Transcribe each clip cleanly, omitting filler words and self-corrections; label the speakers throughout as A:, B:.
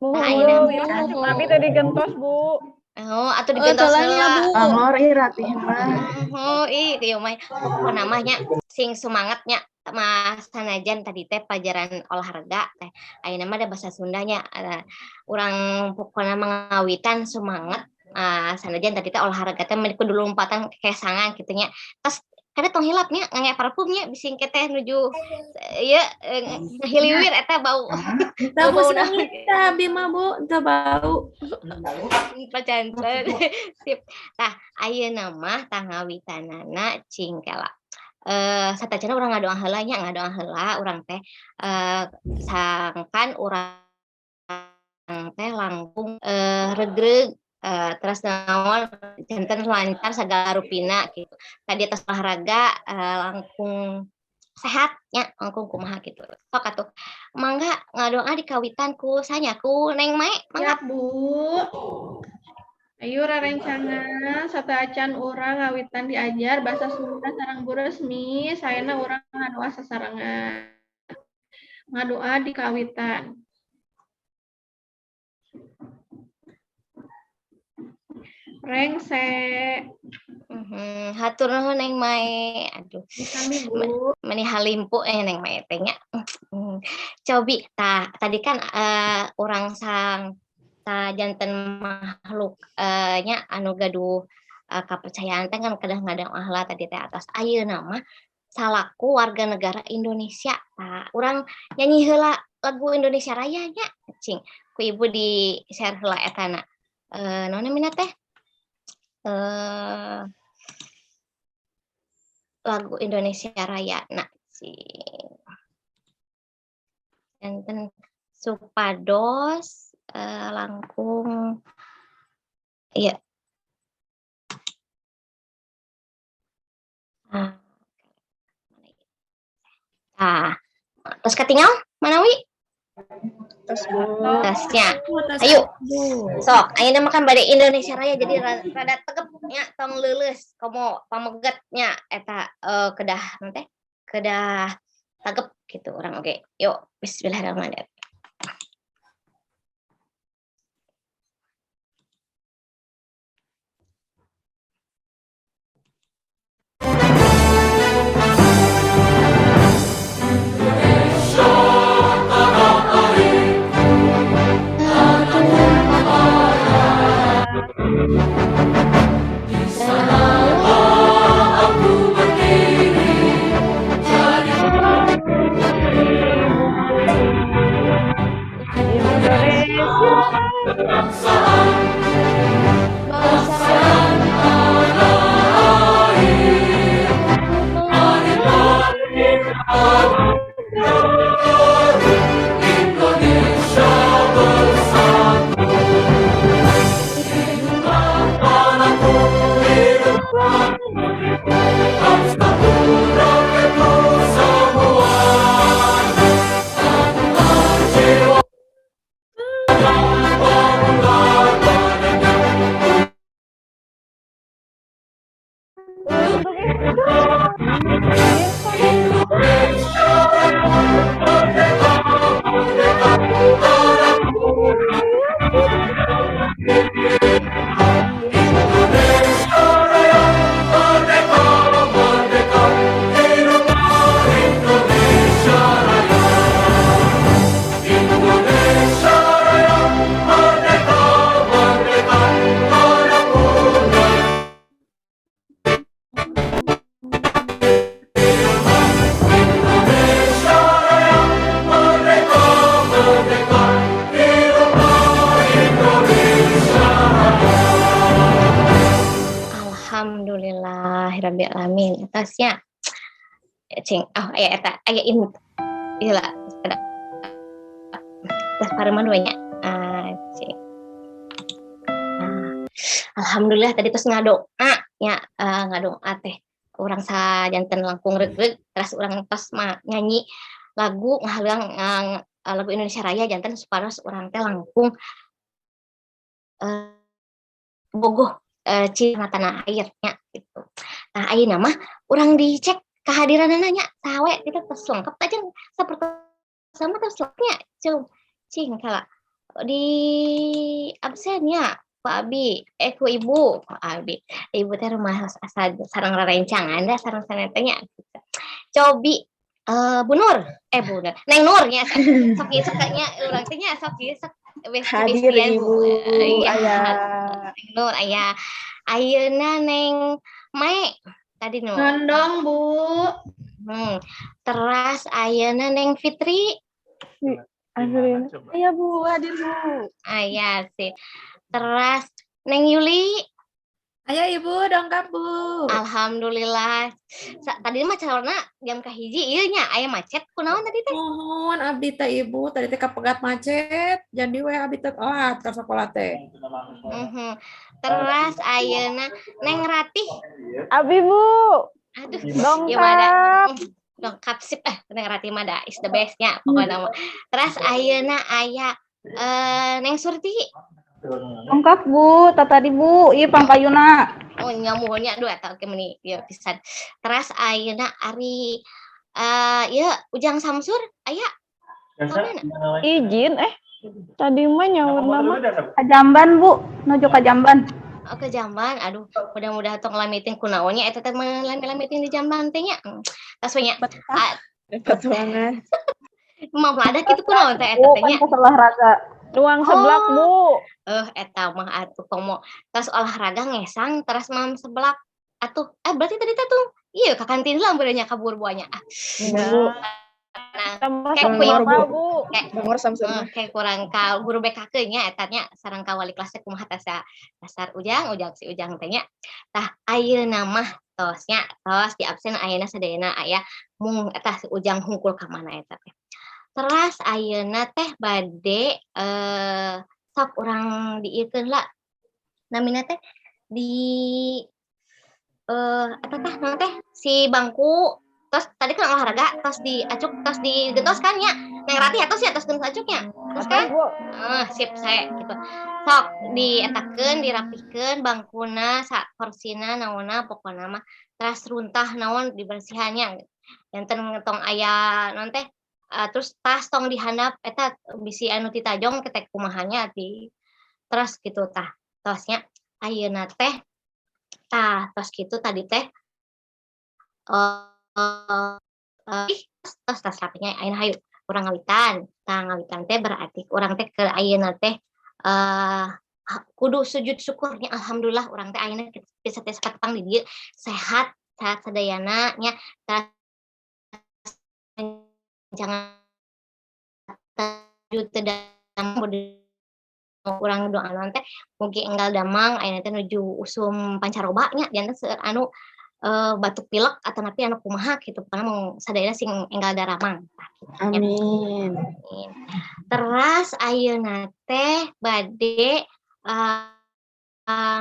A: Muhun,
B: Nah,
A: Bu,
B: ayeuna
A: ya
B: mah.
A: abi tadi gentos, Bu.
B: Oh, atuh
C: Oh,
B: digentos
C: telan ya,
B: heula.
C: Bu.
D: Bangor ih Ratih mah.
B: Oh, ih, ieu mah pokokna mah nya sing semangatnya mah, sanajan tadi teh pelajaran olahraga teh, ayeuna mah ada bahasa Sundanya. Urang pokokna mah ngawitan semangat, sanajan tadi teh olahraga teh meni kudu lompatan kesangan kitu nya. Tos kada, tong hilap nya ngangge parfumnya, bisi engke teh nuju ieu ngahiliwir eta bau.
C: Teu, Bu,
B: bau naon.
C: Sangit abi mah, Bu, teu bau.
B: Pacanten. Sip. Tah, ayeuna mah tah ngawitanana, cing kela. Sateuacanna urang ngadoa heula nya, ngadoa heula urang teh sangkan urang teh langkung regreg, terus naon, janten lancar sagala rupina gitu. Tadi atas olahraga langkung sehat nya, langkung kumaha gitu. Sok atuh. Mangga ngadoa dikawitan ku sanya, ku Neng Mae, mangga.
E: Siap, Bu. Ayo rerencangan, sateuacan urang ngawitan diajar bahasa Sunda sareng Bu Resmi, saena urang ngadoa sasarengan. Ngadoa di kawitan. Rengse.
B: Hatur nuhun, Neng Mae. Aduh.
E: Sami, Bu.
B: Meni halimpu Neng Mae teh nya. Cobi tah, tadi kan urang sang ta janten makhluk nya anu gaduh kapercayaan teh kan kedah ngadoa heula tadi teh atas. Ayeuna mah salaku warga negara Indonesia, tah, urang nyanyi heula lagu Indonesia Raya nya, cing. Ku Ibu di share heula etana. Naon namina teh? Lagu Indonesia Raya na, cing. Janten supados langkung iya. Ah. Tah, tos katingal manawi?
D: Tos, Bu.
B: Tosnya.
C: Tos,
B: Ayo.
C: Bu.
B: Sok, ayeuna mah kan bade Indonesia Raya, jadi rada tegep nya, tong leuleus komo pameget nya eta kedah naon teh? Kedah tegep gitu urang oge. Yuk, bismillahirrahmanirrahim.
F: Di sanalah aku berdiri, jadi
A: Indonesia.
F: Kebangsaan,
B: Bangsa
F: dan tanah air. Marilah kita Indonesia bersatu. Hiduplah tanahku, hiduplah negeriku, bangsaku, rakyatku semua. Satulah jiwa, bangunlah badannya.
A: Untuk
F: Indonesia merdeka, merdeka, tanahku. Indonesia Raya, merdeka, merdeka, hiduplah Indonesia Raya. Indonesia Raya, merdeka, merdeka, tanahku dan Indonesia Raya, merdeka, merdeka, hiduplah Indonesia Raya.
B: Alhamdulillahirabbil alamin. Atasnya cing, oh aya eta aya in ieu lah ada. Tos pareuman we nya. Ah, cing. Nah, alhamdulillah tadi tos ngadoa nya, ngadoa teh urang sajanten langkung regreg, terus urang tos nyanyi lagu ngahaleuang lagu Indonesia Raya, janten supados urang teh langkung bogoh cinta tanah air nya gitu. Nah, ayeuna mah urang dicek kehadiranana nya, saha we kita tos lengkap aja seperti sama tos lengkapnya, cung cing kala. Di absen nya ku abi, eh, ku Ibu, ku abi. Ibu teh rumah asa sareng rerencangan da sareng sanete nya. Cobi, Bu Nur, eh, Bu Nur, Neng Nur nya, sok ieu sok nya urang teh nya, sok ieu sok
D: Hadir,
B: besti-bestian.
D: Ibu.
B: Iya.
D: Aya.
B: Neng Nur aya. Ayeuna Neng Mae tadi nu.
E: Nondong, Bu.
B: Teras ayeuna Neng Fitri.
A: Hadir.
D: Iya, Bu, hadir, Bu.
B: Aya sih. Teras Neng Yuli.
C: Ayo, Ibu, dongkap, Bu.
B: Alhamdulillah. Tadi mah calonna jam 1 ieu nya, aya macet kunaon tadi teh?
C: Muhun abdi teh, Ibu, tadi teh kapegat macet, jadi we abdi teh telat ka sekolah teh.
B: Teras ayeuna Neng Ratih.
A: Abi, Bu.
B: Aduh, ieu mah da
A: Dongkap.
B: Dongkap sip, eh, Neng Ratih mah da is the best nya pokona mah. Teras ayeuna aya Neng Surti.
G: Lengkap, Bu, tadi, Bu, ieu pangpayuna.
B: Oh nya, muhun nya, aduh, eta oge meuni ieu pisan. Teras ayeuna ari ieu Ujang Samsur aya? Kamana?
A: Izin, eh, tadi mah nyaurna mah.
G: Ka Jamban, Bu, nuju ka Jamban.
B: Oh, ke Jamban. Aduh, mudah-mudahan tong lamiting, kunaon nya eta teh lami-lamiting di Jamban teh nya. Tos we nya.
D: Betah. Petuangan.
B: Mah ada kitu, kunaon teh eta
G: Bu,
B: teh nya?
G: kan olahraga.
A: Ruang seblak,
B: Oh.
A: Bu.
B: Eh, eta mah atuh komo tos olahraga ngesang teras mam seblak atuh. Eh, berarti tadi teh tuh iya ka kantin lah nya kabur buahnya. Ah,
D: Bu,
B: nah,
A: Sama
B: kayak
A: sama,
D: Bu.
A: Bu.
B: Kayak
D: Bangor Samsur mah.
B: Kayak kurang ka guru BK nya eta nya sareng ka wali kelas teh kumaha teh dasar Ujang, Ujang, si Ujang teh nya. Tah, ayeuna mah tos nya, tos di absen ayeuna sadayana aya, mung eta si Ujang hungkul ka mana eta teh. Teras ayeuna teh bade sok urang diieukeun lah namina teh di eta teh naon teh, si bangku tos tadi kan olahraga tos diacuk, tos digentos kan nya, Neng Ratih, tos ya, tos gentos acuknya terus kan?
A: Bu.
B: Eh, sip, saya gitu. Sok dietakeun, dirapihkeun bangkuna, sa korsina, naonna pokona mah, teras runtah naon dibersihannya. Janten tong aya naon teh, terus tas tong dihandap eta bisi anu titajong ketek kumaha nya di terus gitu tah. Tosnya ayeuna teh, tah, tos kitu tadi teh ih, tos tos rapinya, ayeuna hayu urang ngawitan. Tah, ngawitan teh berarti urang teh ke ayeuna teh kudu sujud syukurnya, alhamdulillah urang teh ayeuna bisa teh patepang di dieu sehat, sehat sadayana nya, teras jangan teu urang doa teh mugi enggal damang, ayeuna teh nuju usum pancaroba nya, janten seueur anu batuk pilek atau napi anu kumaha gitu, pokona mung sadayana sing enggal daramang, tah kitu nya.
D: Amin.
B: Amin. Teras ayeuna teh bade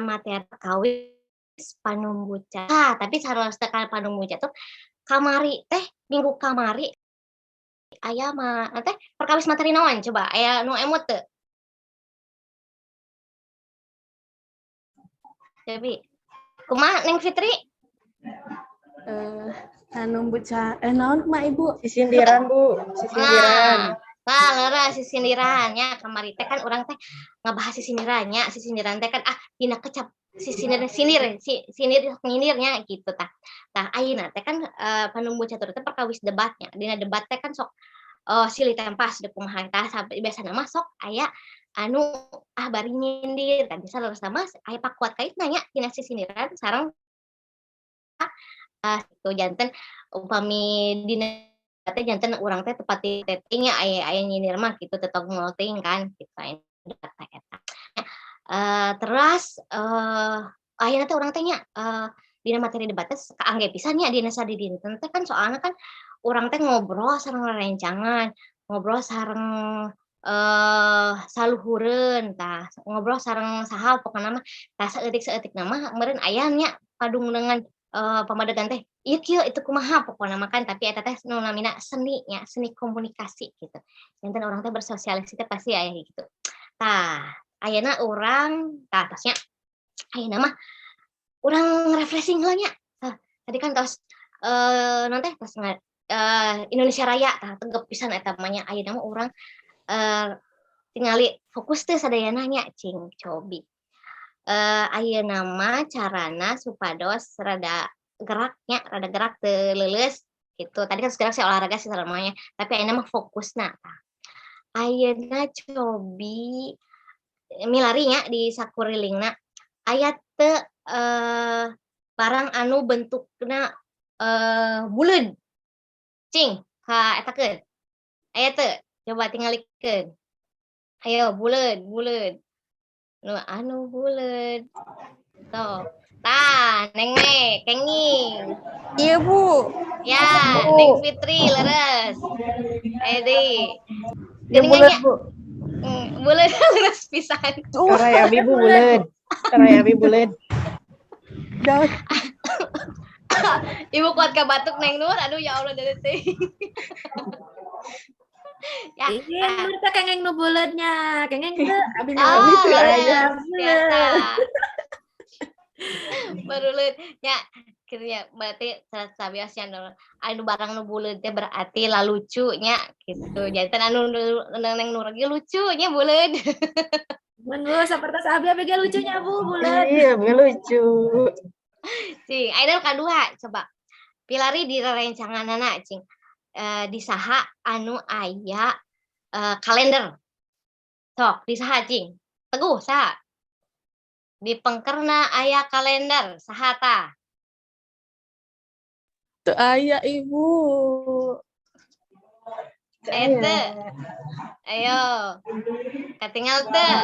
B: materi kawis panumbu. Ah, tapi saleresna ka panumbu catur kamari teh, minggu kamari aya mah teh perkawis materi naon coba, aya nu emut teu? Debi. Kumaha, Neng Fitri?
C: Eh, anu buca eh naon kumaha, Ibu?
D: Sisindiran, Bu, sisindiran.
B: Nah, nah, leres, sisindiran nya. Kamari teh kan urang teh ngabahas sisindiran nya, sisindiran teh kan ah dina kecap sisindir sindir si sindir nyindirnya gitu tah. Tah, ayeuna teh kan panumbu catur teh perkawis debatnya. Dina debat teh kan sok silih tempas deuk kumaha tah, sampai biasana mah sok aya anu ah bari nyindir kan bisa leresna mah aya pakuat kaitna nya tina sisindiran sareng itu. Janten upami dina teh janten urang teh tepat teh nya, aya aya nyindir mah gitu, tetep teuing kan gitu eta eta. Teras ayeuna teh urang teh nya dina materi debat teh kaangge pisan nya dina sadidinten teh kan, soalna kan urang teh ngobrol sareng rerencangan, ngobrol sareng saluhureun tah, ngobrol sareng saha pokona mah. Tah, saeutik-saeutikna mah meureun aya nya padungdengan pamadegan teh ieu kieu itu kumaha pokona mah kan, tapi eta teh nu namina seni nya, seni komunikasi gitu. Janten urang teh bersosialisasi teh pasti aya gitu. Tah, ayeuna urang tah tos nya, ayeuna mah urang refreshing heula nya. Tah, tadi kan tos naon teh, tos Indonesia Raya, tah, tegep pisan eta mah nya. Ayeuna mah urang Tingali fokus teh sadayana nya, cing cobi. Ayeuna mah carana supados rada gerak nya, rada gerak teu leuleus gitu. Tadi kan gerak sih olahraga sih salamanya, tapi ayeuna mah fokusna. Ayeuna cobi milari nya di sakurilingna aya teu barang anu bentukna buleud? Cing, ka etakeun. Aya teu? Coba tingalikeun. Ayo, buleud, buleud. Nu anu buleud. Sok. Tah, Neng Me, kenging.
C: Iya, Bu.
B: Ya, Neng Fitri leres. Ayo deui.
G: Ya
B: Geuningan
G: buleud,
B: nya.
G: Bu.
B: Buleud leres pisan.
D: Karai abi, Bu, buleud. Karai abi buleud.
C: Daun.
B: Ibu kuat ka batuk, Neng Nur. Aduh, ya Allah, dari teh. Ya.
C: Iya, Nur teh kenging nu buleudnya. Kenging teu abi mah.
B: Oh,
D: Abi teu aya.
B: leres biasa. Baruleud nya kitu nya, berarti sabiosnya anu barang nu buleud teh berarti lalucu nya gitu. Janten anu Neng Nur ge lucu nya buleud.
C: Mun, Bu, sapertos abi, abi ge lucunya, Bu, buleud.
D: Iya, abi lucu.
B: Cing, ayeuna kadua coba. Pilari di rerencanganana, cing. Di saha anu aya kalender? Sok, di saha, cing? Teguh saha? Di pengkerna aya kalender, saha tah?
H: Teu aya, Ibu.
B: Aya teu? Ayo. Katingal teu?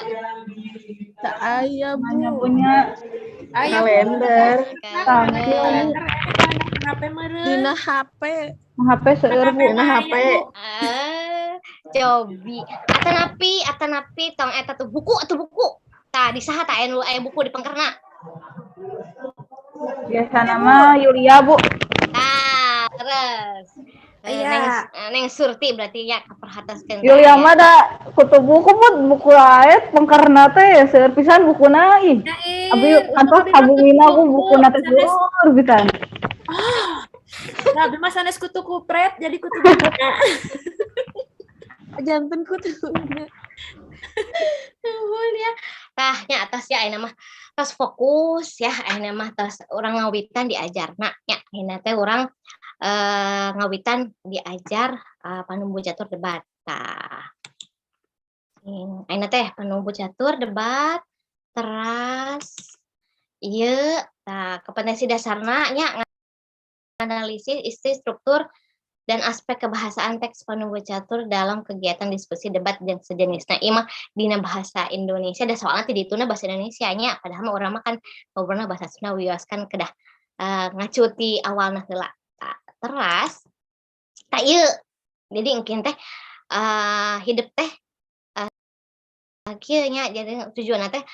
H: Teu aya, Bu.
G: Hanya punya
C: Aya, Bu.
D: Kalender.
B: Kalender.
C: HP meureun.
H: Dina HP.
G: HP seueur, Bu.
D: Dina HP.
B: Eh, cobi. Atanapi tong eta tuh buku atuh buku. Tah, di saha tah anu aya buku di pengkerna?
G: Biasa nama Yulia, Bu.
B: Tah, terus.
C: Iya.
B: Neng Surti berarti ya kaperhatoskeun.
G: Yulia mah da kutu buku, Bu, buku lain pengkerna teh seueur pisan bukuna ih.
C: Ya, ih,
G: Abi
C: untuk
G: kantos
C: abi mah
G: kabumina,
C: kutu
G: Bu,
C: buku,
G: bukuna teh
C: sanes.
G: seueur pisan.
C: Nah, abi mah sanes kutu kupret jadi kutu bukuna.
H: Janten kutu.
B: Nuhun ya. Tah nya atos ya, ayeuna mah tos fokus ya, ayeuna mah tos urang ngawitan diajarna nya. Ayeuna teh urang ngawitan diajar panumbu catur debat. Tah. Ayeuna teh panumbu catur debat teras ieu tah kompetensi dasarna nya, analisis isi, struktur, dan aspek kebahasaan teks panumbu catur dalam kegiatan diskusi debat dan sejenisnya. Ieu mah dina bahasa Indonesia da soalna ti dituna bahasa Indonesia nya, padahal mah urang mah kan ngobrolna bahasa Sunda, wios kan kedah ngacu ti awalna heula. Tah, teras tah ieu jadi engkin teh hidup teh kieu nya, jadi tujuanna teh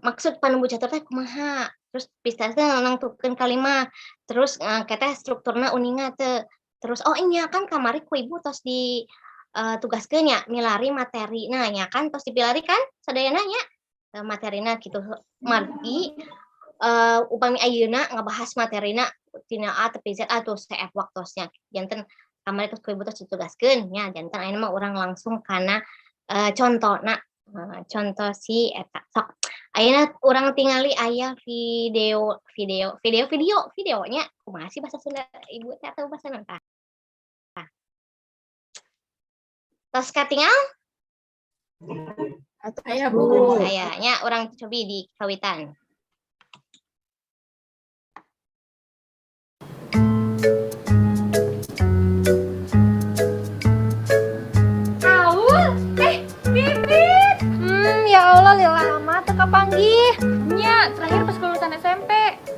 B: maksud panumbu catur teh kumaha, terus bisa teh nangtukeun kalimat, terus ke teh strukturna uninga teu, terus oh nya kan kamari ku ibu tos di tugaskeun nya milari materina nya kan, tos dipilari kan sadayana nya materina kitu. Margi upami ayeuna ngabahas materina tina A tepi Z atuh seep waktosnya, janten kamari tos ku ibu tos ditugaskeun nya, janten ayeuna mah urang langsung kana contona, contoh si eta. Sok, ayeuna urang tingali aya video video video video videonya kumaha sih bahasa Sunda ibu teh atau bahasa naon tah? Tos katingal?
C: Aya, Bu.
B: Aya nya, urang cobi di kawitan.
I: Aul, Bibit. Ya Allah, lila lama teu kapanggih.
J: Nya, terakhir pas kelulusan SMP.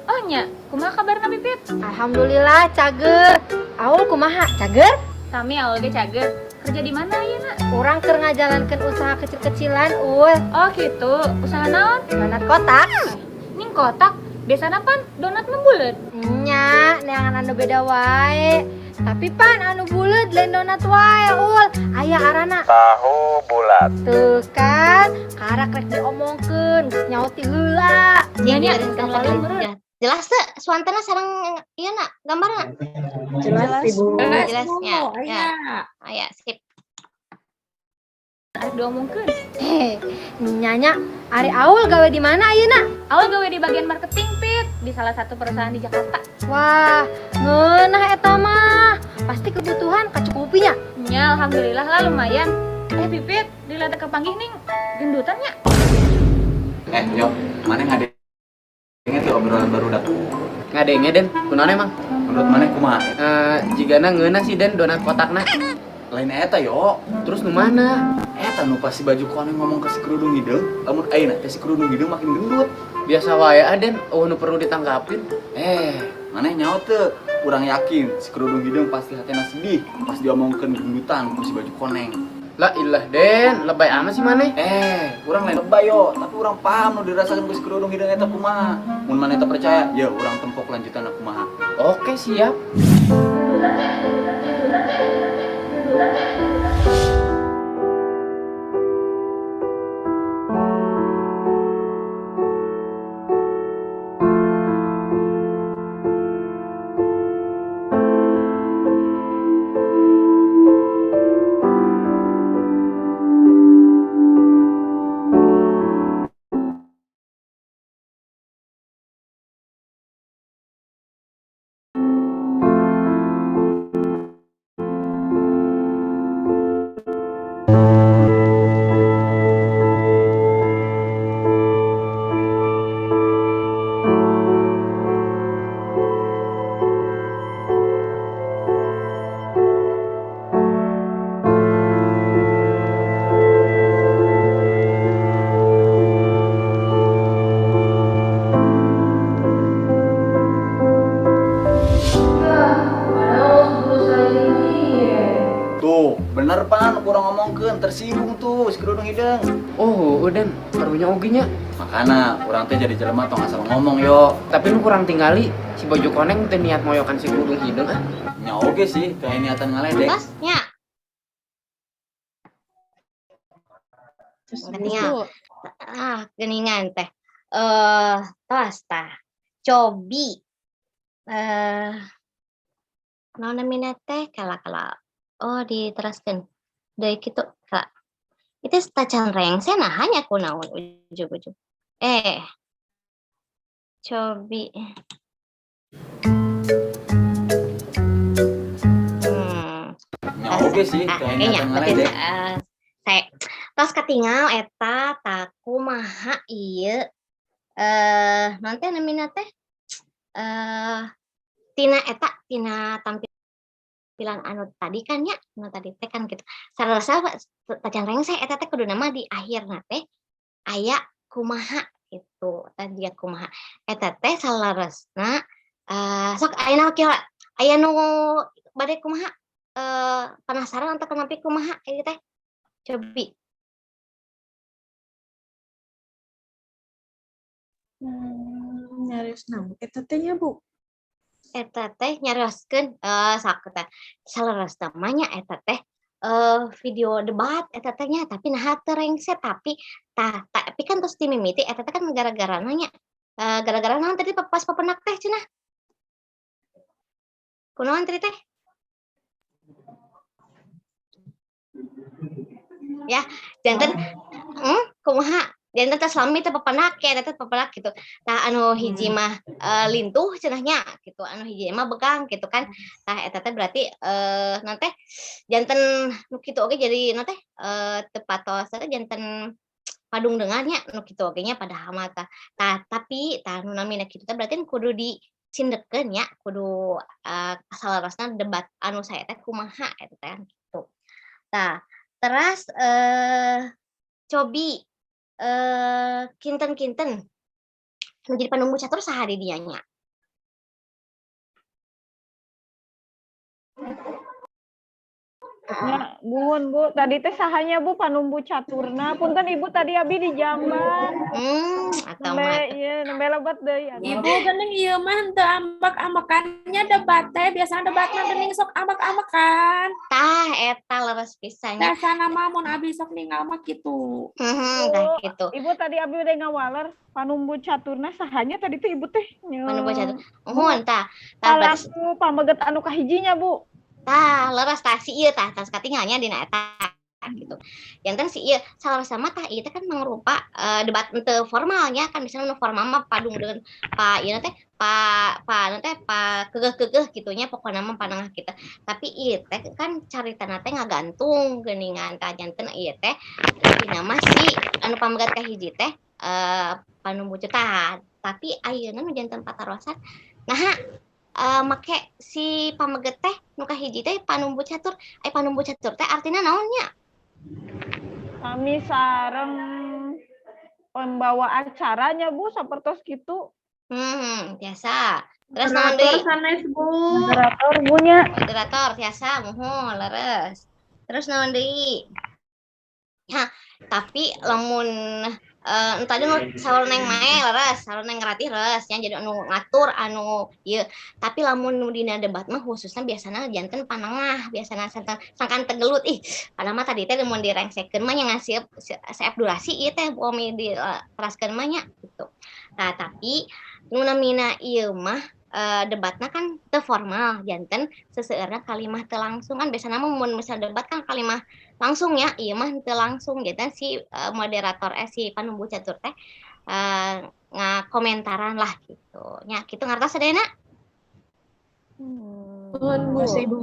J: Oh nya, kumaha kabarna, Bibit?
I: Alhamdulillah, cager. Aul kumaha? Cager?
J: Sami, Aul ge cager. Kerja di mana ayeuna?
I: Urang keur ngajalankeun usaha kecil-kecilan, Ul.
J: Oh gitu, usaha naon?
I: Donat kotak.
J: Ning kotak, biasana pan donat mah buleut.
I: Nya, neangan anu beda wae. Tapi pan anu buleut lain donat wae, Ul. Aya arana
F: Tahu bulat.
I: Tuh kan, karak rek diomongkeun, geus nyaho ti heula.
B: Nya
J: Nya,
B: nya,
J: nya,
B: jelas. Jelas teu suantana sareng ieu na gambarna?
D: Jelas, Ibu.
C: Jelas,
B: Jelas,
C: Bu.
B: ya,
C: Aya.
B: ya. Aya, sip.
J: Arek diomongkeun.
I: Heh, nya nya, ari Aul gawe di mana ayeuna?
J: Aul gawe di bagian marketing, Pit, di salah satu perusahaan di Jakarta.
I: Wah, ngeunah eta mah. Pasti kebutuhan kacukupi nya.
J: Nya, alhamdulillah lah lumayan. Eh, Pipit, di teh kapanggih ning gendutan nya.
K: Eh, yo, maneh ngadenge tuh obrolan barudak?
L: Ngadenge, Den, kunaon emang?
K: Menurut maneh kumaha?
L: Eh, jigana ngeunah sih, Den, donat kotakna.
K: Lain eta, yo.
L: Terus nu mana?
K: Eta nu pas si baju koneng ngomong ke si kerudung hideung, lamun ayeuna teh si kerudung hideung makin gendut.
L: Biasa wae ah, Den, euweuh nu perlu ditanggapin.
K: Eh, maneh nyaho teu? Urang yakin si kerudung hideung pasti hatena sedih pas diomongkeun gendutan ku si baju koneng.
L: Lah ilah, Den, lebay amat sih maneh.
K: Eh, urang lain lebay yo, tapi urang paham nu dirasakan ku si kerudung hideung eta kumaha. Mun maneh teu percaya, ya urang tempok lanjutan kumaha.
L: Oke, siap.
K: Tuh, bener pan, urang ngomongkeun tersinggung tuh si kerudung hideung.
L: Oh, Den, karunya oge nya.
K: Makana urang teh jadi jelema tong asal ngomong yo.
L: Tapi nu kurang tinggali si baju koneng teh niat moyokan si kerudung hideung ah.
K: Nya oge sih, teu aya niatan ngaledek.
B: Tos nya. Ketinggal. Ah, geningan teh. Eh, tos tah. Cobi. Eh, naon namina teh kala-kala. Oh, diteraskeun. Deui kitu, kala. Itu tacan rengse nah hanya kunaon ujug-ujug. Eh. Cobi.
K: Nya oge sih,
B: Ah,
K: teu aya
B: kayaknya
K: niatan
B: berarti
K: ngaledek.
B: saya tos katingal eta kumaha ieu naon teh namina teh tina eta tina tampilan anu tadi kan nya, anu tadi teh kan gitu. Sarasa tacan rengse eta teh kuduna mah di akhirna teh aya kumaha gitu, tadi dia kumaha. Eta teh saleresna sok ayeuna kieu aya nu bade kumaha, penasaran atau kenapa kumaha ieu teh? Cobi.
H: Nyarios naon eta teh nya, Bu?
B: Eta teh nyarioskeun sok teh saleresna mah nya eta teh video debat eta teh nya, tapi naha teu rengse, tapi tah tapi kan tos dimimiti eta teh kan gara-gara nya, gara-gara naon tadi pas papenak teh cenah? Kunaon tadi teh? Ya, janten kumaha? Janten tos lami teh papenak ya, eta teh papenak gitu. Tah anu hiji mah lintuh cenah nya gitu, anu hiji mah begang gitu kan. Tah eta teh berarti naon teh janten nu kitu oge jadi naon teh teu patos teh janten padung dengar nya nu kitu oge nya padahal mah tah. Tah tapi tah nu namina kitu teh berarti kudu dicindekeun nya, kudu saleresna debat anu sae teh kumaha eta teh gitu. Tah, teras cobi kinten-kinten nu jadi panumbu catur saha di dinya nya?
A: Ya, buhun Bu, tadi teh sahanya Bu panumbu caturna. Punten Ibu tadi abi di jamban.
B: Atau
A: Nembe
B: mah
A: ieu nembe lebat deui atuh.
C: Ibu geuning ieu mah henteu ambek-ambekannya debat teh, biasana debat mah geuning sok ambek-ambekan.
B: Tah eta leres pisan nya.
C: Dasarna mah mun abi sok ninggal mah kitu.
B: Heeh, tah kitu.
A: Ibu tadi abi udah ngawaler panumbu caturna sahanya tadi teh Ibu teh.
B: Panumbu catur. Muhun tah. Tah berarti
A: Palaku pameget anu kahijinya Bu.
B: Tah, leres tah si ieu tah, tas katingalnya dina eta Gitu. Janten si ieu salah sama tah ieu teh kan mangrupa debat henteu formalnya kan, misalnya nu formal mah padung dengan pa ieu teh pa pa teh pa keukeuh-keukeuh kitu nya, pokona mah panengah kita. Tapi ieu teh kan caritana teh ngagantung geuningan. Tah, janten ieu teh nama si anu pamegat kahiji teh panumbu. Tah, tapi ayeuna nu janten patarosan, nah, make si pameget teh nu kahiji teh panumbu catur. Ai panumbu catur teh artinya naon nya?
A: Kami sareng pembawa acaranya, Bu, sapertos gitu.
B: Biasa. Terus naon
E: Moderator
B: deui?
E: Sanes, Bu.
G: Moderator, Bu, nya.
B: Moderator biasa, muhun leres. Terus naon deui? Nah, tapi lamun tadi nu saur Neng Mae leres, saur Neng Ratih leres nya, jadi anu ngatur anu ieu. Tapi lamun nu dina debat mah khususnya biasana janten panengah, biasana sangkan sangkan tegelut ih. Padahal mah tadi teh mun direngsekeun mah nya ngasih seep durasi ieu teh upami diteraskeun mah nya gitu. Nah, tapi nu namina ieu mah debatna kan teu formal, janten seseueurna kalimah teu langsung. Kan biasana mah mun misal debat kan kalimah langsung ya, ieu mah teu langsung, janten si moderator si panumbu catur teh ngakomentaran lah gitu nya. Kitu, ngartos sadayana?
H: Nuhun, Bu.
D: Ibu.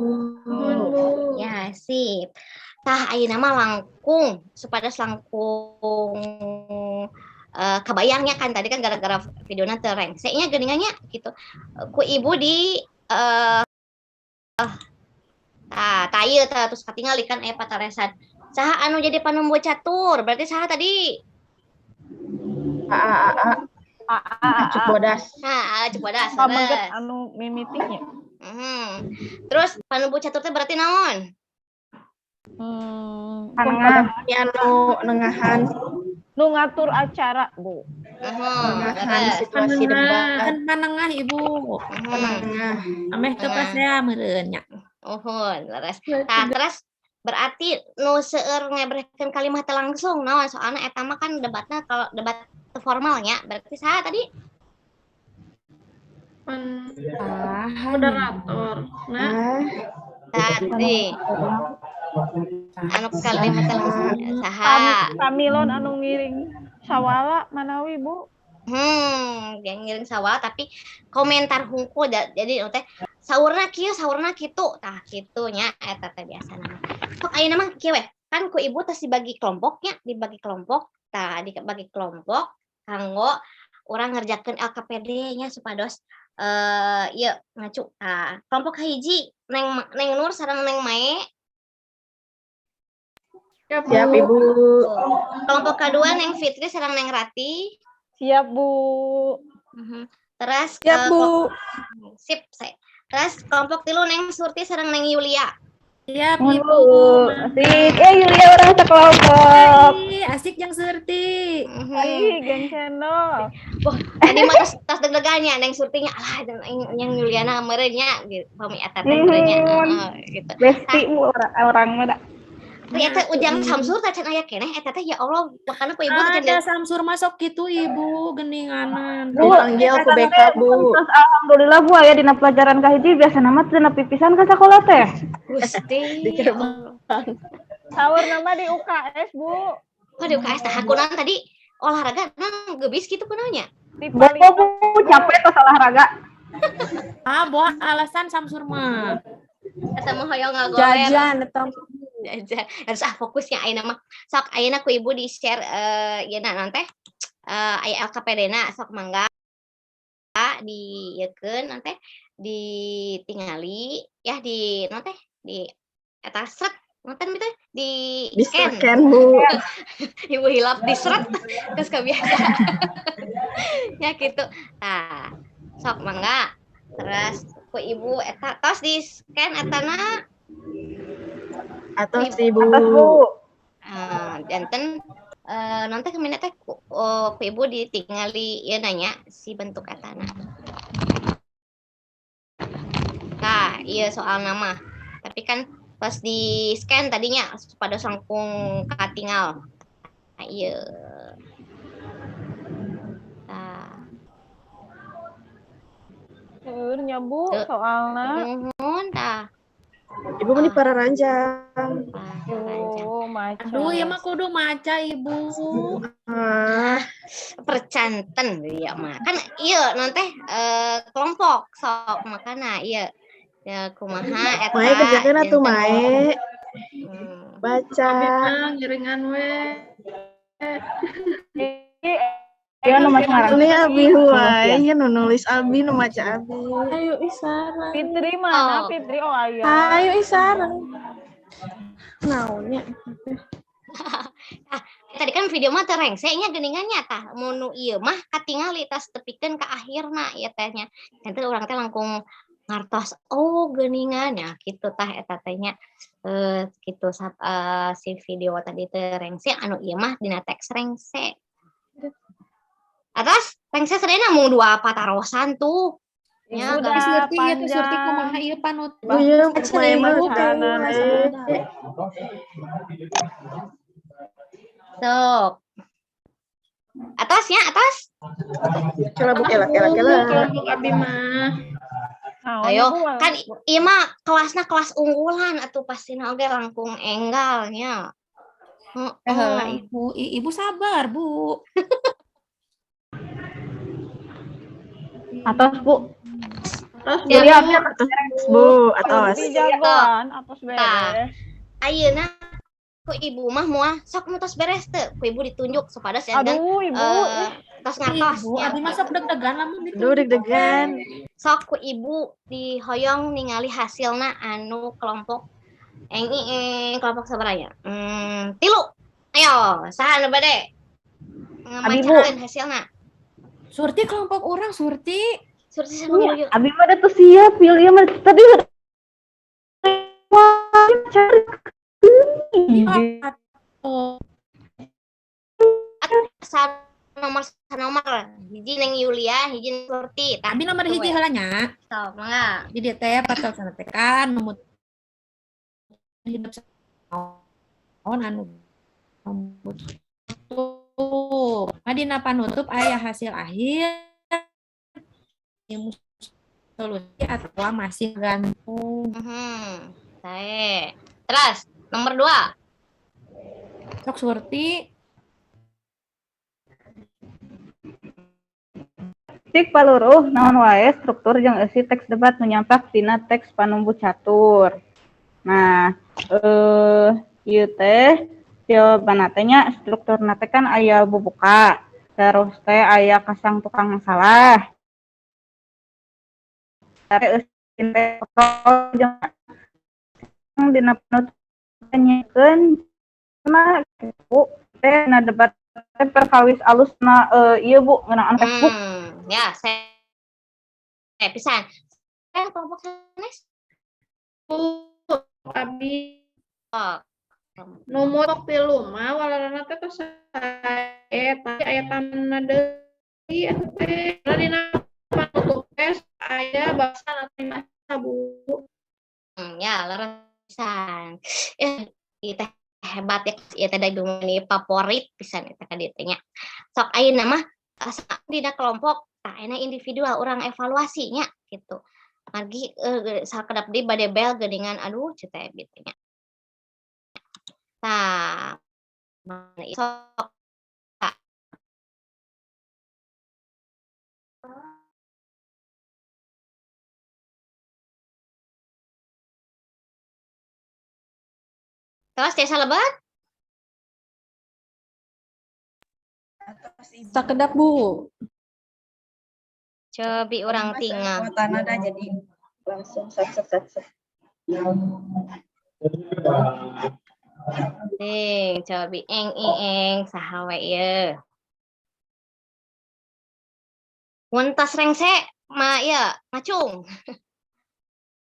E: Nuhun, Bu.
B: Ya, sip. Tah, ayeuna mah langkung supados langkung kabayangnya kan tadi kan gara-gara videona teu rengse nya geuningan nya gitu. Ku Ibu di tah tah ieu tah terus katingali kan aya patarosan. Saha anu jadi panumbu catur? Berarti saha tadi?
D: A A A A.
A: A A A.
D: Acuk bodas.
B: Nah, Acuk bodas.
A: Pameget anu mimitinya.
B: Terus panumbu catur teh berarti naon?
D: Panengah, anu nengahan.
A: Nu ngatur acara, Bu.
D: Nengahan situasi debat.
C: Kan panengah, Ibu.
D: Panengah.
C: Ameh teu pasea meureun nya.
B: Uhun, leres. Tah, terus berarti nu seueur ngebrehkeun kalimat teh langsung naon, soalna eta mah kan debatna kalau debat formalnya berarti saha tadi?
E: Moderator. Nah,
B: Tadi anu kalimat teh langsung saha?
A: Pamilon anu ngiring sawala manawi, Bu.
B: Dia ngiring sawala tapi komentar hungkul, jadi teh saurna kieu, saurna kitu, tah kitu nya eta teh biasana. Sok ayeuna mah kieu we, kan ku Ibu tos dibagi kelompoknya, dibagi kelompok, tah dibagi kelompok kanggo urang ngerjakeun LKPD nya supados ieu ngacu. Tah, kelompok hiji Neng Neng Nur sareng Neng Mae.
E: Siap,
D: Siap, Ibu.
B: Kelompok kedua Neng Fitri sareng Neng Rati.
A: Siap, Bu.
B: Terus
H: Siap, Bu.
B: Sip, saya. Terus kelompok tilu Neng Surti sareng Neng Yulia.
C: Siap,
G: Nuhun,
C: Ibu.
G: Bu. Asik. Eh, Yulia urang sakelompok.
C: Ih, asik yang Surti.
A: Ih, geng channel.
B: Wah, tadi mah tos deg-degannya Neng Surtinya, alah yang Yuliana meureun nya gitu, pami eta teh meureun nya. Heeh, gitu.
G: Besti, Bu, orang mah da.
B: Tapi eta Ujang Samsur teh can aya keneh eta teh, ya Allah, makana ku Ibu teh can
C: Ada Samsur masuk gitu, Ibu, geninganan.
G: Bu,
D: Dipanggil ku BK, Bu.
G: Terus alhamdulillah, Bu, aya dina pelajaran kahiji, biasana mah teu nepi pisan ka sakola teh.
B: Gusti.
A: Saur nama di UKS, Bu.
B: Oh, di UKS tah kunaon tadi olahraga nang gebis gitu kunaonnya?
A: Di
G: Bu, Bu, capek tos olahraga.
C: Ah, boh alasan Samsur mah.
B: Eta mah hoyong ngagoler.
H: Jajan eta.
B: Jajan. Harus ah fokusnya ayeuna mah. Sok ayeuna ku Ibu di-share ieu na naon teh? Aya LKPD na, sok mangga di ieukeun naon teh ditingali ya, di naon teh di eta sret nonton gitu di
D: Di
B: scan.
D: scan, Bu.
B: Ibu hilap di sret terus kebiasa ya gitu. Nah, sok mangga, terus ku Ibu eta tos di scan etana.
D: Atos, Ibu.
G: Atos, Bu.
B: Janten nanti kemana teh ku, oh, ku Ibu ditingali ya nanya si bentuk etana. Nah, iya soal nama. Tapi kan pas di scan tadinya pada langkung katingal. Nah, iya. Nah,
A: Seueur nya, Bu,
B: Tuh.
A: soalna.
B: Nuhun tah.
D: Ibu mah di Pararanjang.
A: Oh, maca.
C: Aduh, ya mah kudu maca, Ibu.
D: Ah,
B: Percanten ya mah. Kan ieu non teh kelompok sok makana ieu. Ya kumaha eta.
D: Mae kerjakeun atuh
B: janten.
D: Mae. Baca.
E: Abi mah ngiringan we.
G: Iya, nu maca ngaran.
D: Ini abi wae, ya nu nulis abi, nu maca abi.
H: Ayo isarang.
A: Fitri mana? Fitri oh ayo.
H: Ayo isarang. Naonnya.
B: Tah, tadi kan video mah teu rengse nya geuningan nya tah mun nu ieu mah katingali tas tepikeun ka akhirna ieu teh nya. Nanti urang teh langkung ngartos oh geuningan ya kitu tah eta teh nya. Kitu si video tadi teh rengse anu ieu mah dina teks rengse. Atas rengse sadayana mung dua patarosan tuh. Ya,
A: Ibu
C: Tapi
A: dah
C: Surti ieu teh Surti
A: panjang.
C: kumaha ieu panut.
D: Bu ieu Mae mah
A: Kanan, eh.
B: Sok. Atasnya, atas.
D: Kela Bu, kela kela kela.
E: Kelompok abi mah.
A: Naon,
B: Ayo,
A: Ibu?
B: kan ieu mah kelasna kelas unggulan atuh pastina oge langkung enggal nya.
C: Eh, heula
B: Heeh.
C: Ibu. Ibu sabar, Bu.
G: Atos, Bu.
E: Terus
B: Siap.
G: Iya,
E: Bu.
D: Atos Bu, atos.
A: Fitri jagoan, atos
B: Tah.
A: beres.
B: Ayeuna ku ibu mah moal sok nu tos beres teu, ku ibu ditunjuk supados janten
A: Aduh, Ibu.
B: tos ngartos
C: Ibu,
B: nya.
C: abi mah sok deg-degan lamun
D: Duh
C: ditunjuk.
D: deg-degan.
B: Sok ku ibu dihoyong ningali hasilna anu kelompok eng eng kelompok sabaraha nya? Tilu. Ayo, saha anu bade?
G: Abi, Bu.
B: Ngamacakeun hasilna.
C: Surti kelompok orang, Surti.
B: Surti sama
G: Iya,
B: Yuk.
G: abi mah udah tuh siap pilih mah tadi wah, cari.
C: Oh,
B: Sa nomor sa nomor hiji Neng Yulia, hiji Neng Surti. Tah,
C: abi nomor
B: kitu
C: hiji
B: we.
C: heula nya.
B: Sok, mangga.
C: Jadi dia teh patarosan teh kan numut hidup naon anu nutup. Nah, dina panutup aya hasil akhir solusi atau masih gantung.
B: Sae. Terus nomor 2.
C: Sok Surti.
G: Cik paluruh naon wae struktur jeung eusi teks debat nu nyampak tina teks panumbu catur. Nah, ieu teh jawabanna teh nya strukturna teh kan aya bubuka, terus teh aya kasang tukang masalah. Teh eusi teh jeung dina penutup nyekeun na Bu teh na debat teh perkawis alusna ieu Bu ngeunaan Facebook.
B: Ya, saya pisan. Saya kelompok sanes.
E: Bu, abi
B: Oh.
E: Numut tilu mah walarana teh tos sae tapi aya tamna deui eta teh. Karena dina panutup teh aya bahasan atau bahasa Bu.
B: Ya, leres pisan. Ieu teh hebat ya, ieu teh da ibu mah favorit pisan eta ka dieu teh nya. Sok ayeuna mah asa dina kelompok tah ayeuna individual urang evaluasi nya gitu. Margi sakedap deui bade bel geuningan aduh ceu teh abi teh nya. Tah, sok tah. Terus tiasa lebet?
H: Sakedap, Bu.
B: Cobi urang tinggal.
D: Kuotana dah jadi langsung sat sat sat sat.
B: Ting, cobi eng eng eng saha we ieu. Mun tos rengse ma ieu ngacung.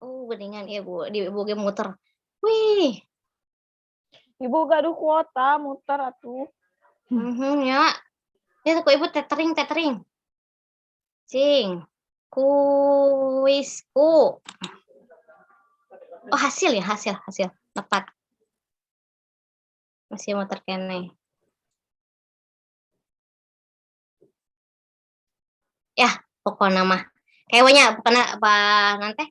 B: Oh, geuningan ieu Bu, di ibu ge muter. Wih.
A: Ibu gaduh kuota muter atuh.
B: Ya. Ya ku ibu tethering tethering. Cing. Kuisku. Oh, hasil ya, hasil, hasil. Tepat. Masih muter keneh. Ya, pokokna mah. Kewenya pokokna apa nanti?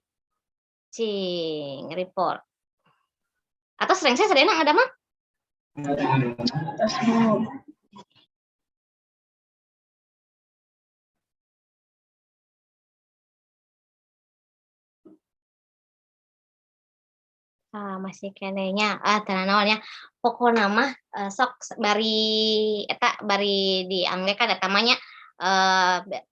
B: Cing, report. Atau sering saya sadayana ada mah?
D: Tos, Bu.
B: Ah, masih keneh nya, ah, teu nanaon nya. Pokona mah sok bari eta bari diangge kan eta mah nya,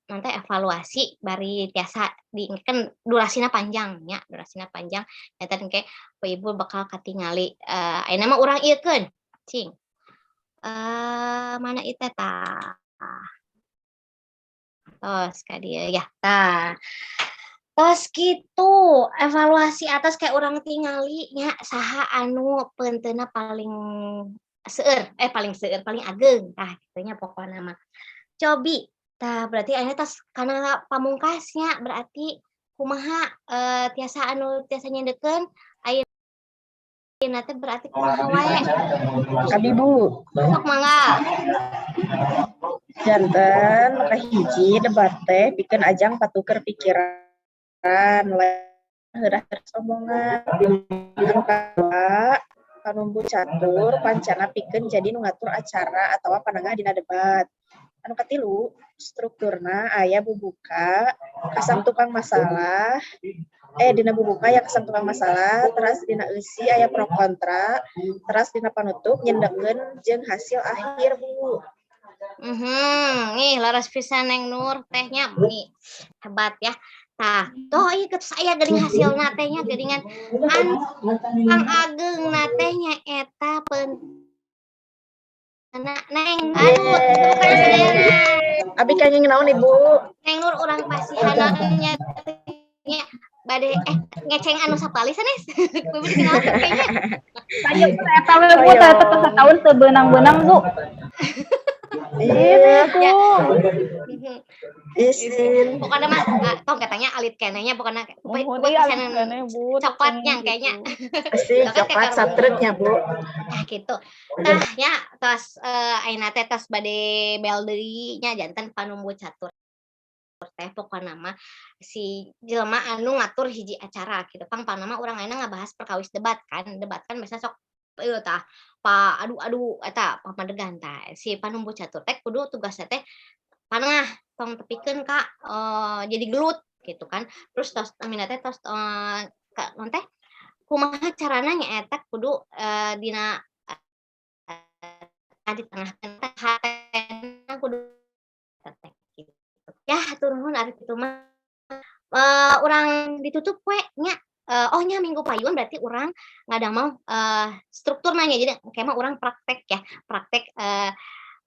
B: nanti evaluasi bari tiasa di kan durasina panjang nya, durasina panjang eta engke ku ibu bakal katingali. Ayeuna mah urang ieukeun, cing. Mana ieu teh tah. Tos ka dieu ya, tah. Tos kitu evaluasi atas kayak urang tingali nya saha anu peunteunna paling seueur, eh, paling seueur, paling ageng tah kitu nya pokona mah. Cobi, tah berarti ayeuna tos kana pamungkasnya, berarti kumaha, tiasa anu tiasa nyendekeun ayeuna teh berarti kumaha wae?
D: Abi, Bu.
B: Sok mangga.
D: Janten nu kahiji debat teh pikeun ajang patuker pikiran, lain heurah omongan. Anu kadua, panumbu catur pancana pikeun jadi nu ngatur acara atawa panengah dina debat. Anu katilu, strukturna aya bubuka, kasang tukang masalah, eh, dina bubuka aya kasang tukang masalah, teras dina eusi aya pro kontra, teras dina panutup nyendekeun jeung hasil akhir, Bu.
B: Ih, leres pisan Neng Nur teh nya, meni hebat ya. Tah, toh ieu geus aya geuning hasilna teh nya, geuningan anu pangageungna teh nya eta Neng, aduh, tepuk sadayana.
D: Abi kenging naon, Ibu?
B: Neng Nur, urang pasihanan nya nya bade ngeceng anu sapali sanes. Ku ibu dikenalkeun kayaknya.
G: Saya eta we, Bu, teh eta tos sataun teu beunang-beunang, Bu.
D: Iya.
B: Ya.
D: Isin.
B: Pokoknya mah tong katanya alit keneh nya, pokoknya
A: Muhun
B: buat
A: ieu alit
B: pesanan
A: keneh, Bu,
B: coklatnya
A: teu
B: kayaknya.
D: Pasti
B: Coklat kayak
D: coklat
B: karung.
D: satrutnya, Bu.
B: Nah, gitu. Tah nya tos, ayeuna teh tos bade bel deui nya. Janten panumbu catur teh pokona mah si jelema anu ngatur hiji acara gitu. Pang-pangna mah urang ayeuna ngabahas perkawis debat kan. Debat kan biasanya sok ieu tah pa adu-adu eta pamadegan. Tah, si panumbu catur teh kudu tugasna teh panengah, tong tepikeun ka jadi gelut gitu kan. Terus tos namina teh tos ka naon teh, kumaha carana nyaeta kudu dina di tengah teh hatena kudu teh gitu. Ya, hatur nuhun ari kitu mah. Urang ditutup we nya. Oh nya, minggu payun berarti urang ngadamel strukturna nya, jadi engke mah urang praktek ya, praktek,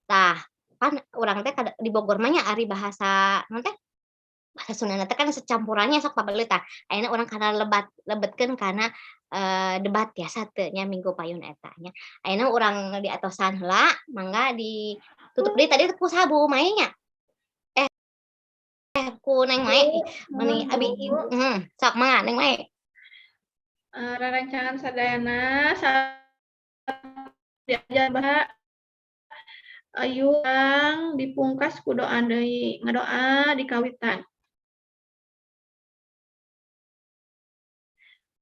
B: tah pan urang teh di Bogor mah nya ari bahasa naon teh, bahasa Sundana teh kan secampurannya sok pabelit. Tah, ayeuna urang kana lebat lebetkeun kana debat biasa teu nya minggu payun eta nya. Ayeuna urang diatosan heula, mangga ditutup deui. Tadi ku saha, Bu Mae nya? Eh, ku Neng Mae, meni abi sok mangga, Neng Mae.
E: Rerencangan sadayana diajar baha ayu ang dipungkas ku doa deui, ngadoa dikawitan.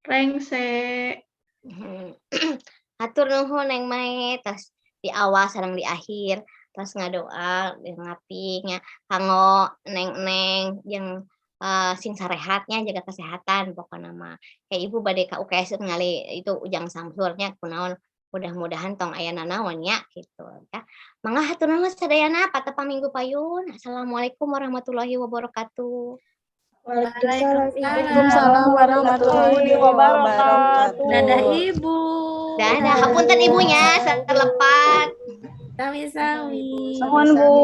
E: Rengse.
B: Hatur nuhun, Neng Mae, tos di awal sareng di akhir tos ngadoa ngapi nya kanggo neng-neng jeung sing sarehat nya, jaga kesehatan pokona mah. Kayak ibu bade ka UKS ningali itu Ujang Samsur nya kunaon, mudah-mudahan tong aya nanaon nya gitu ya. Mangga, hatur nuhun sadayana, patepang minggu payun. Assalamualaikum warahmatullahi wabarakatuh.
D: Waalaikumsalam.
H: Waalaikumsalam warahmatullahi wabarakatuh.
C: Dadah, Ibu.
B: Dadah, hapunten ibunya terlepat.
C: Sami-sami.
G: Nuhun, Bu.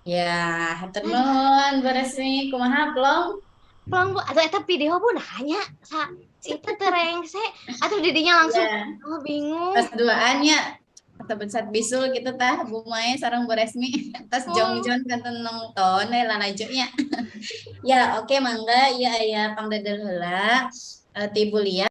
M: Ya, hatur nuhun, Bu Resmi, kumaha plong?
B: Plong, Bu, atau eta video, Bu, nanya sa itu teu rengse atuh didinya langsung oh, bingung.
M: Pas duaannya atau besat bisul gitu tah Bu Mae sareng Bu Resmi tas jongjon kanten nonton lalajo nya. Ya, oke, mangga ieu aya pangdadel heula ti Bu Lia.